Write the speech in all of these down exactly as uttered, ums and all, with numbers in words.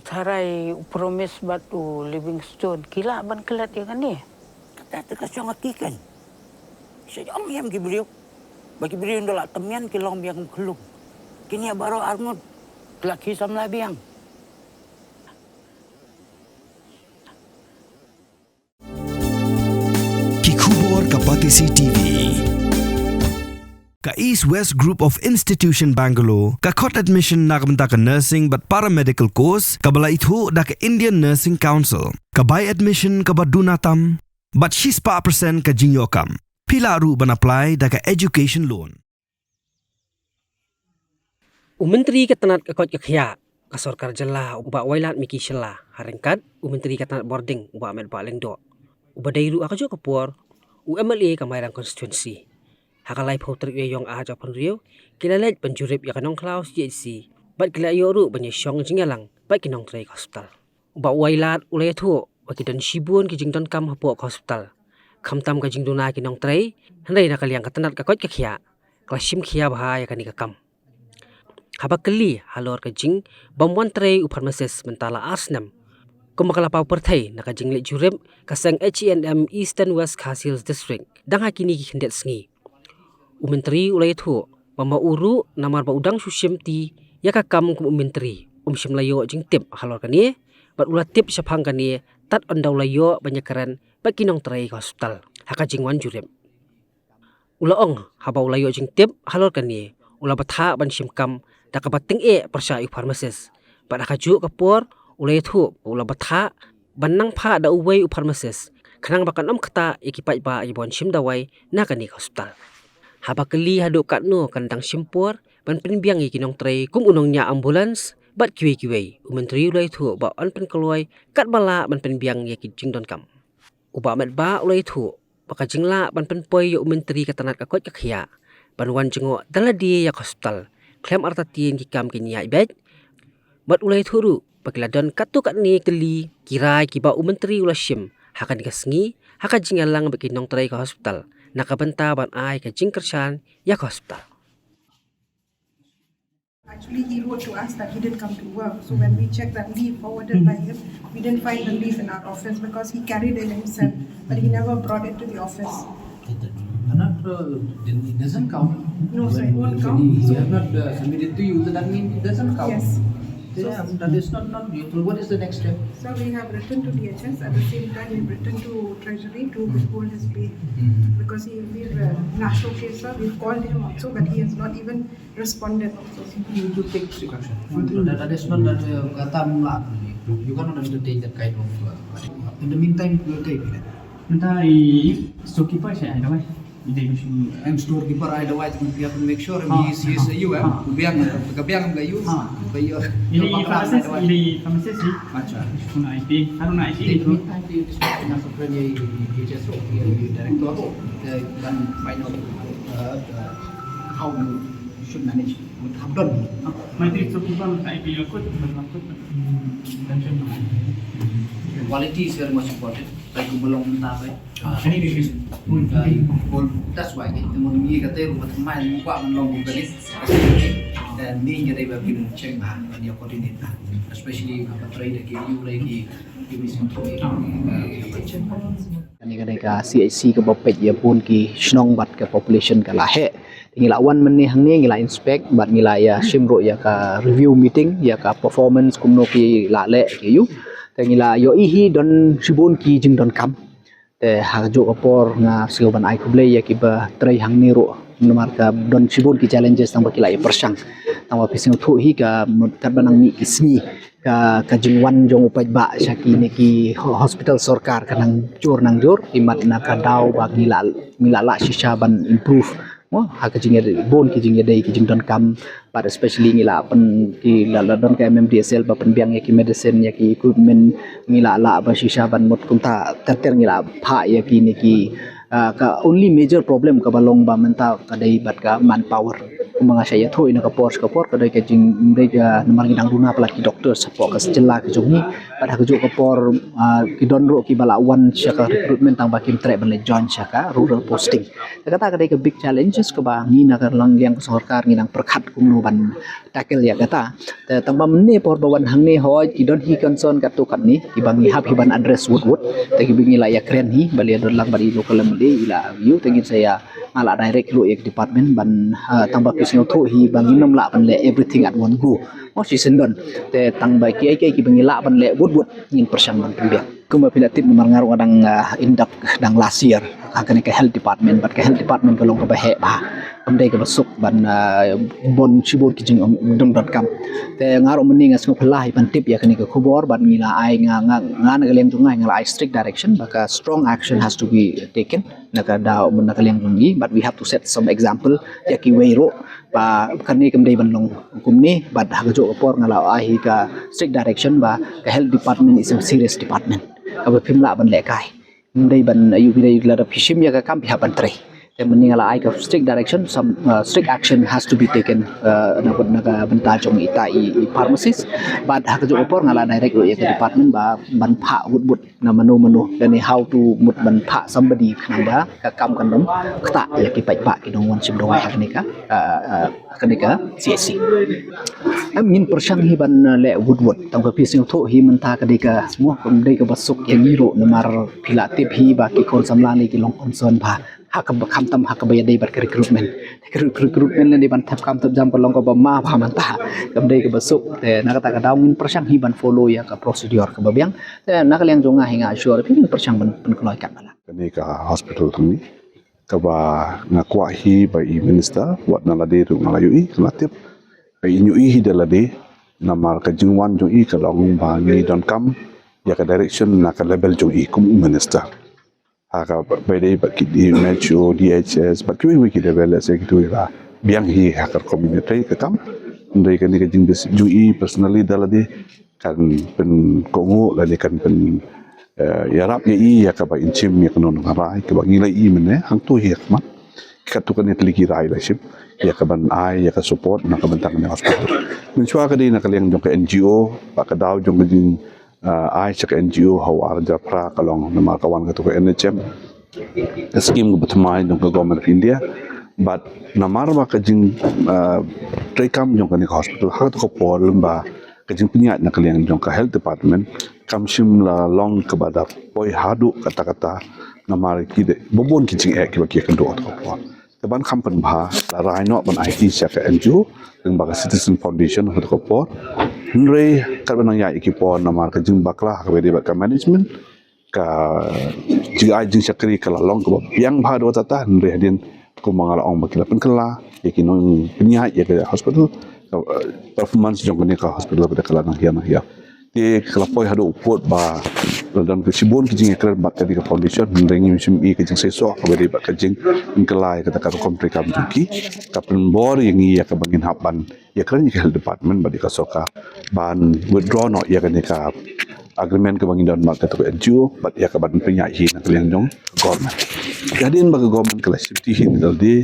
Tharai u Promise bad u Livingstone ki lah ban klet ïa kane. Kata te ka shong ha ki kan. Sha ong ïam ki briew. Ba ki briew nda la temian ki long biang khlung. Kine baroh arngut. Ki la ki samla biang. Ki khubor ka Batesi T V. Ka East West Group of Institution Bangalore ka khot admission na ka bynta ka nursing bad paramedical course kaba la ithuh da ka Indian Nursing Council. Ka bai admission kaba duna tam bad shispah percent ka jingïoh kam. Phi lah ruh ban apply da ka education loan. U Myntri ka tnat ka koit ka khiah ka sorkar jylla u Bah Wailadmiki Shylla, ha ryngkat u Myntri ka tnat bording u Bah Metbah Lyngdoh, uba dei ruh ha kajuh ka por u M L A ka Mairang constituency, ha ka laiphew tarik u Ïaïong ar hajar arphew hynriew ki la leit ban jurip ïa ka Nongkhlaw C H C bad ki la ïoh ruh ban ïashong jingïalang bad ki nongtrei ka hospital. U Bah Wailad u la ïathuh ba ki don shibun ki jingdonkam hapoh ka hospital, khamtam ka jingduna ki nongtrei, hynrei na ka liang ka tnat ka koit ka khiah ka la shim khia bha ïa kane ka kam. Haba kylli halor ka jingbym wan trei u pharmacist mynta la ar snem, kumba ka la paw pyrthei na ka jingleit jurip ka seng H E N M Eastern West Khasi Hills District dang ha kine ki khyndiat sngi, u Myntri u la ïathuh ba ma u ruh namar ba u dang shu shimti ïa ka kam kum u Myntri, um shym la ïoh jingtip halor kane, bad u la tip shaphang kane tad ynda u la ïoh ban ïakren bad ki nongtrei ka hospital ha ka jingwan jurip. U la ong haba u la ïoh jingtip halor kane, u la bthah ban shim kam da kaba tyngeh pyrshah ïa u pharmacist, bad ha kajuh ka por u la ïathuh ba u la bthah ban nang phah da uwei u pharmacist, khnang ba kan ym ktah ïa ki paidbah kiba wan shim dawai na kane ka hospital. Haba kylli haduh katno kan dang shim por ban pynbiang ïa ki nongtrei kum u nongñiah ambulance bad kiwei kiwei, u Myntri u la ïathuh ba yn pynkloi katba lah ban pynbiang ïa ki jingdonkam. U Bah Metbah u la ïathuh ba ka jinglah ban pynpoi ïa u Myntri ka tnat ka koit ka khiah ban wan jngoh da lade ïa ka hospital khlem artatien ki kam ki ñiah beit. Bad u la ïathuh ruh ba ki la don katto katne tylli ki rai kiba u Myntri u la shim ha kane ka sngi ha ka jingïalang bad ki nongtrei ka hospital na ka bynta ban ai ka jingkyrshan ïa ka hospital. Actually, he wrote to us that he didn't come to work. So when we checked that leave forwarded by him, we didn't find the leave in our office because he carried it himself, but he never brought it to the office. Not, uh, then it doesn't count. No, sir, it won't count. He has not uh, submitted to you, so that means it doesn't count. Yes. Yeah, that is not, not useful. What is the next step? So we have written to D H S. At the same time, we've written to Treasury to withhold his pay because he, we've uh, national case, sir. We've called him also, but he has not even responded also. You need to take precaution. That, that is not that uh, kata mula. You cannot entertain that kind of. Uh, in the meantime, we'll take it. Nta i storekeeper siya ai dawai. Ide bisu. I'm storekeeper ai dawai, we have to make sure he is, he is you, eh? Biang, ka biang ka you. Ka you. Ini pharmacist, ini pharmacist sih. Acha. Kuna I P, haruna I P itu. Ina sa friend ye ye just ye director ko, dan find out uh, how you should manage. Have done. Mai tu storekeeper I P aku tu berlaku. Quality is very much important. Like you belong to that, right? Ini di sini. That's why kita mau ni kata rumah teman ni kuat belong kita ni. Dan ni jadi bagi check bahan dia coordinate, especially apa trade ke you lagi. Kani ka dei ka C H C kaba peit ïa bun ki shnong bad ka population ka la heh. Te ngi la wan mynne hangne ngi la inspect bad ngi la ïa shim ruh ïa ka review meeting ïa ka performance kumno ki la leh ki ïa u. Te ngi la ïohi hi don shibun ki jingdonkam. Te ha kajuh ka por nga sngewbha ban ai khublei ïa kiba trei hangne ruh namar ka don shibun ki challenges tang ba ki la ïa pyrshang. Tang ba phi sngewthuh hi ka mut katba nang mih ki sngi ka ka jingwan jong u paidbah sha kine ki hospital sorkar ka nang jur nang jur, imat na ka daw ba ngi la ngi la lah shisha ban improve. Mo ha ka jingïadei bun ki jingïadei ki jingdonkam, but especially ngi la pyn ki la la don ka M M D S L ba pynbiang ïa ki medicine ïa ki equipment, ngi la lah ba shisha ban mut kumta ter ter ngi la phah ïa kine ki. Ka only major problem kaba long ba mynta ka dei bad ka manpower. Ma nga shah ïathuh ïa ka por sha ka por ka dei ka jing dei ka namar ngi dang duna palat ki doctor shapoh ka jylla ka jong ngi. Bad ha kajuh ka por, ah, ki don ruh kiba la wan sha ka recruitment tangba kim treh ban leit join sha ka rural posting. Te kata ka dei ka big challenges kaba ngi na ka liang ka sorkar ngi dang pyrkhat kumno ban tackle ïa kata. Te tangba mynne por ba wan hangne hoi ki don hi concern katto katne kiba ngi hap hi ban address wut wut. Te kiba ngi la ïakren hi ba la ïadon lang bad i local M L A i la ïoh te ngin sa ïa nga la direct ruh ïa ka department ban, ha, tangba phi sngewthuh hi ba ngin ym lah ban leh everything at one go. Mo shisien don. Te tangba kiei kiei kiba ngi lah ban leh wut wut ngin pyrshang ban pynbiang. Kumba phi la tip namar nga ruh nga dang, ah, induct dang last year ha kane ka health department, bad ka health department ka long kaba heh bha. Kam dei kaba suk ban, ah, bun shibun ki jingdon donkam. Te nga ruh mynne nga sngewphylla hi ban tip ïa kane ka khubor bad ngi la ai nga, nga, nga na ka liang jong nga nga la ai strict direction ba ka strong action has to be taken na ka daw na ka liang jong ngi, but we have to set some example ïa kiwei ruh ba kane kam dei ban long kumne. Bad ha kajuh ka por nga la ai hi ka strict direction ba ka health department is a serious department kaba phim lah ban lehkai. Ym dei ban ayu bidei lada phi shim ïa ka kam phi hap ban trei. Te mynne nga la ai ka strict direction, some, uh, strict action has to be taken, uh, na ka, na ka bynta jong ita i, i pharmacist. Bad ha kajuh ka por nga la direct ruh ïa ka department ba ban phah wut wut na mano mano lane how to mut ban phah somebody khnang ba ka kam kan ym ktah ïa ki paidbah ki nongwan shim dawai ha kane ka, ah, ah, ha kane ka C H C. Em ngin pyrshang hi ban, ah, leh wut wut tangba phi sngewthuh hi mynta ka dei ka mo kam dei kaba suk ïa ngi ruh namar phi la tip hi ba ki khun samla ne ki long concern bha ha kaba khamtam ha kaba ïadei bad ka recruitment. Ka recruitment ne dei ban thep kam thep jam ka long kaba ma bha mynta kam dei kaba suk. Te na kata ka daw ngin pyrshang hi ban follow ïa ka procedure kaba biang. Te na ka liang jong nga hi nga assure phi ngin pyrshang ban pynkloi katba lah. Kane ka hospital tang ni kaba nga kwah hi ba i minister wat na lade ruh nga la ïohi ka la tip ba i ïohi hi da lade namar ka jingwan jong i ka long ba ngi donkam ïa ka direction na ka level jong i kum u minister. Ha kaba dei bad ki D M H O, D H S bad kiwei kiwei ki level lehse kitu i la biang hi ha ka rukom i trei ka kam. Hynrei kane ka jingbit jong i personally da lade kan pynkohnguh lane kan pyn, eh, ïarap ïa i ïa kaba in shim ïa kano kano ka rai kaba ngi la i mynne hangto hi ha khmat. Katto katne tylli ki rai la shim ïa kaban ai ïa ka support na ka bynta kane hospital. Mynshuwa ka dei na ka liang jong ka N G O ba ka daw jong ka jing, eh, ai sha ka N G O ha u ar hajar phra ka long namar ka wan kato ka N H M. Ka skim kaba thymmai jong ka Government of India. Bad namar ba ka jing, ah, treikam jong kane ka hospital ha kato ka por lem ba ka jingpynïaid na ka liang jong ka health department kam shym la long kaba da poi haduh katta katta namar ki dei ba bun ki jingeh kiba ki ïakynduh ha kato ka por. Te ban kham pynbha la rai noh ban ai ki sha ka N G O lyngba ka Citizen Foundation ha kato ka por. Hynrei katba nang ïaid ïa ki por namar ka jingbakla ha kaba dei bad ka management ka jingai jingshakri ka la long kaba biang bha da kata hynrei hadien kumba nga la ong ba ki la pynkylla ïa ki nongpynïaid ïa ka hospital, ka, eh, performance jong kane ka hospital ba da ka la nang hiar nang hiar. Te ka la poi haduh u pud ba la don ka shibun ki jingïakren bad kane ka foundation hynrei ngim shym i ka jingseisoh kaba dei bad ka jingpynkylla ïa kata ka rukom treikam jong ki. Ka pynbor ïa ngi ïa kaba ngin hap ban ïakren ïa ka health department bad ïa ka sorkar ban withdraw noh ïa kane ka agreement kaba ngi don bad kato ka N G O bad ïa kaban pynïaid hi na ka liang jong government. Hadien ba ka government ka la shimti hi na ka lade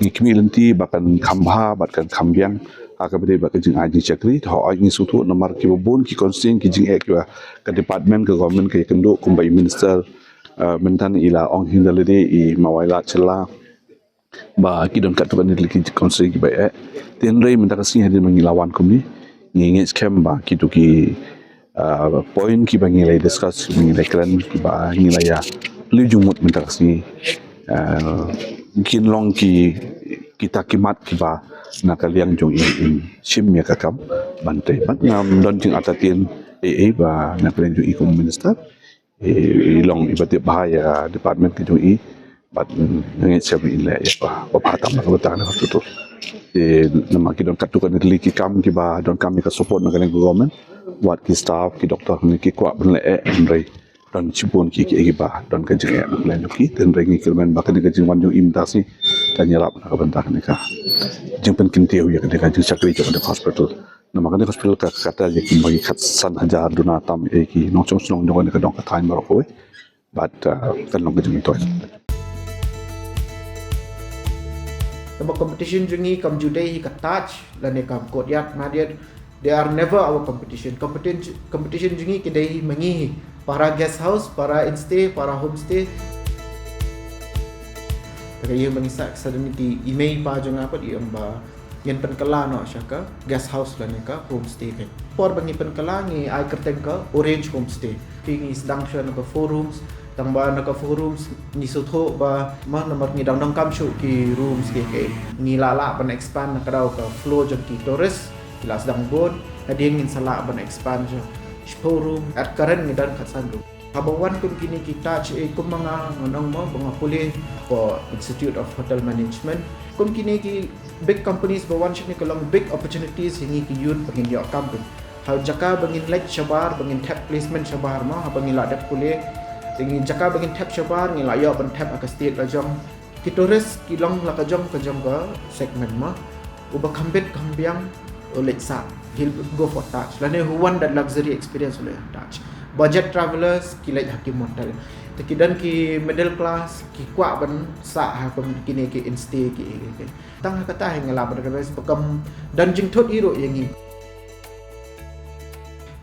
ngi khmih lynti ba kan kham bha bad kan kham biang ha kaba dei bad ka jingai jingshakri. Te hooid ngi sngewthuh namar kiba bun ki concern ki jingeh kiba ka department ka government ka ïakynduh kumba i minister, eh, mynta i la ong hi na ka lade i Mawailadshella ba ki don katto katne tylli ki council kiba eh. Te hynrei mynta ka sngi hadien ba ngi la wan kumne ngi ngeit skhem ba kito ki, ah, point kiba ngi la discuss kiba ngi la kren kiba ngi la ïa phylliew jingmut mynta ka sngi, ah, kin long ki kita ki mat kiba na ka liang jong i in shim ïa ka kam ban trei. Bad ngam don jingartatien ei ei ba na ka liang jong i kum minister i, i long iba tip bha ïa department ka jong i bad, mm, nga ngeit skhem in leh ïa ba, ba bha tam na ka bynta ka hospital. Te namar ki don katto katne tylli ki kam kiba donkam ïa ka support na ka liang ka government. Wat ki staff ki doctor ne ki kwah ban leh eh hynrei don shibun ki ki kiba don ka jingeh na ka liang jong ki. Te hynrei ngi kyrmen ba kane ka jingwan jong i mynta ka sngi kan ïarap na ka bynta kane ka jingpynkyntiew ïa kane ka jingshakri jong kane ka hospital. Namar kane ka hospital ka kata ïa ki ba ki khatsan hajar duna tam ïa ki nongshong shnong jong kane ka dong ka thaiñ baroh kawei. Bad, uh, kan long ka jingmyntoi. Tangba competition jong ngi kam ju dei hi ka Taj lane ka Courtyard Marriott. They are never our competition. Competition, competition jong ngi ki dei hi ma ngi hi. Para guest house, para instay, para homestay. Te ka ïing ba ngi sah, sa don ki i mei i pa jong nga pat i ong ba ngin pynkylla noh sha ka guest house lane ka homestay. Ka por ba ngi pynkylla ngi ai kyrteng ka Orange Homestay. Phi, ngi sdang shuwa na ka four rooms, tangba na ka four rooms ngi sngewthuh ba, ma, namar ngi dang donkam shuh ki rooms ki, ki, ngi lah lah ban expand na ka daw ka flow jong ki tourist. Ki la sdang bun, hadien ngin sa lah ban expand sha shiphew room, at current ngi don khatsan room. Haba wan kum kine ki Taj, eh, kum ma nga, ngan ong mo, ba nga pule for Institute of Hotel Management. Kum kine ki big companies ba wan shane ka long big opportunities ïa ngi ki youth ba ngin ïoh kam pyn. Ha jaka ba ngin leit shabar, ba ngin thep placement shabar mo, haba ngi la dep pule. Te ngi jaka ba ngin thep shabar, ngi la ïoh ban thep ha ka state la jong. Ki tourist ki long la ka jong ka jong ka segment mo. Uba kham bit kham biang u leit sah, he'll go for Taj. Lane who want that luxury experience u leit ha Taj. Budget travelers ki leit ha ki motel. Te ki don ki middle class ki kwah ban sah ha kum kine ki instay ki, ki, ki. Tang ha kata hi nga lah ban advise ba kam don jingthut hi ruh ïa ngi.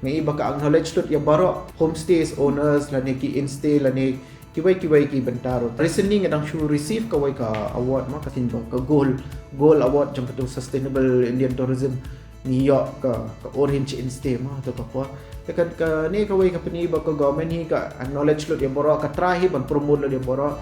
Nga i ba ka acknowledge lut ïa baroh homestays owners lane ki instay lane kiwei kiwei ki bynta ruh. Recently nga dang shu receive kawei ka award mo, ka sien ba ka gold, gold award jong katu Sustainable Indian Tourism. Ngi ïoh ka, ka Orange Instay mo, tu ka por. Te ka, kane kawei ka pyni ba ka government hi ka acknowledge lut ïa baroh, ka try hi ban promote lut ïa baroh.